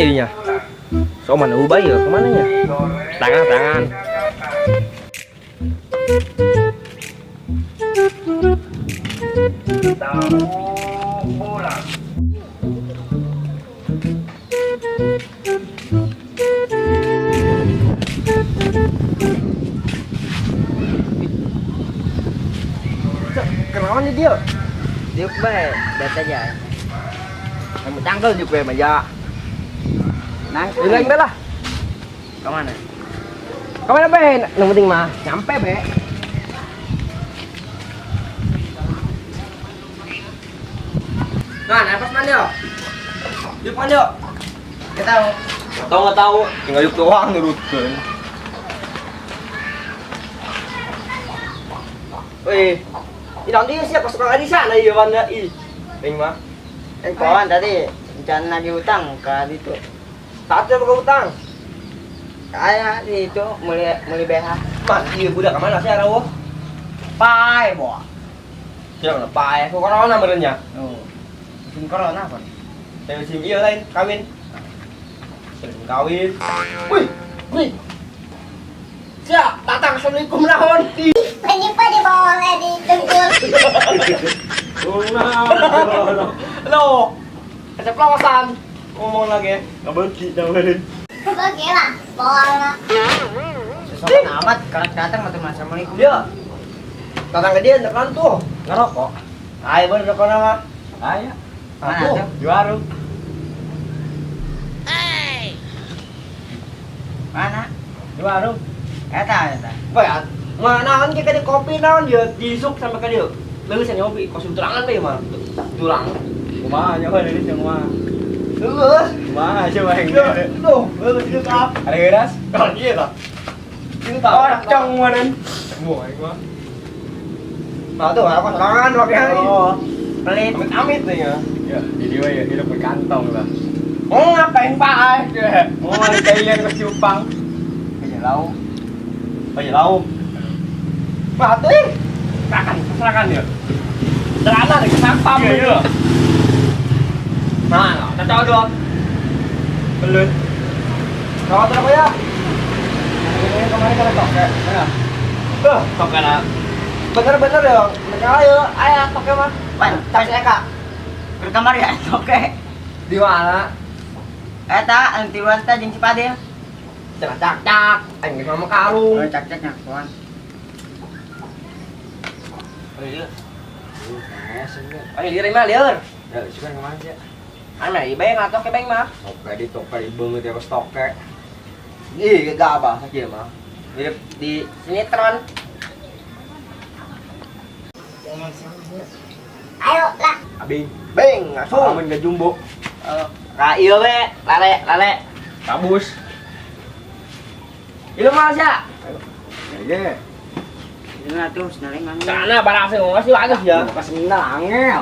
jadinya? So mana ubah ya? Kemana ya? Tangan, tangan. Kenalan nih dia. Diuk bae, data aja. Yang cangkel juga ya, ya. Nang, Bilang be lah. Kemana? Kemana be? Yang penting mah nyampe be. Nah, nafas mana yo? Yuk mana yo? Kita tahu. Tahu nggak tahu? Tinggal yuk doang nurutkeun. Wih, ini nanti siapa suka di sana iya mana ih. Ting mah. Kawan tadi jangan lagi utang ke itu. Tak ada buka utang. Kayak itu mulai mulai BH. Mas, iya budak kemana sih arawo? Pai, bo. Tidak pai. Kok corona merenya? Oh. Musim corona apa? Saya musim iya lain kawin. Musim kawin. Wih, wih. Siap, datang assalamualaikum naon. Penyimpan di bawah di dengkul. Loh, keceplosan. Ngomong lagi. Nggak bagi, jangan. Oke lah, bawah lah. Sesopan amat kalau datang mah assalamualaikum. Dia datang ke dia depan tuh. Ngerokok. Ayo bener rokok nama. Ayo. Mana Tuh. tuh? Di warung. Mana? Di warung. Eta eta. Wah, mana naon kita di kopi naon dia disuk sampai ke dia. Lalu saya nyobi, kosong tulangan deh mah. Tulang. Kumaha nyawa dari sini kumaha. Lulus. Kumaha coba yang Tuh, tuh, lulus itu kap. Ada geras? Kalau iya tak. Itu tak. Pocong kemarin. Semua ini mah. Nah tuh, aku sorangan pakai hari. Oh. Pelit. Amit amit nih ya. Ya, jadi weh ya hidup berkantong lah. Oh ngapain pak? Oh, kayaknya ke cupang. Aja lau. Oh iya lau. Wah tuh, serakan, serakan ya. Celana lagi satpam Iya, gitu. Nah, cocok dong. Belut. Kalau terus ya. Ini kemarin kan tokek. Mana? Tuh, tokek lah. Bener-bener ya, mereka ayo, ayo tokek mah. Pan, tas Eka. Ke kamar ya, oke. Di mana? Eta anti wanta jeung si Padil. Cenah cak cak, anjing sama karung. Oh, cak-cak ngakuan. Ayo, ayo lieur mah lieur. Ya, suka kemana sih? Aneh, ibeng atau kebeng mah. Tokek di tokek di banget ya pas tokek. Ih, gak apa saja mah. Mirip di sinetron. Ayo lah. Abing. Beng, langsung. Amin ke jumbo. Ka iya be, lale, lale. Kabus. Itu mah sih. Ya, Ini tuh senang Sana barang sih ngomong sih bagus ya. Pas sendal angel.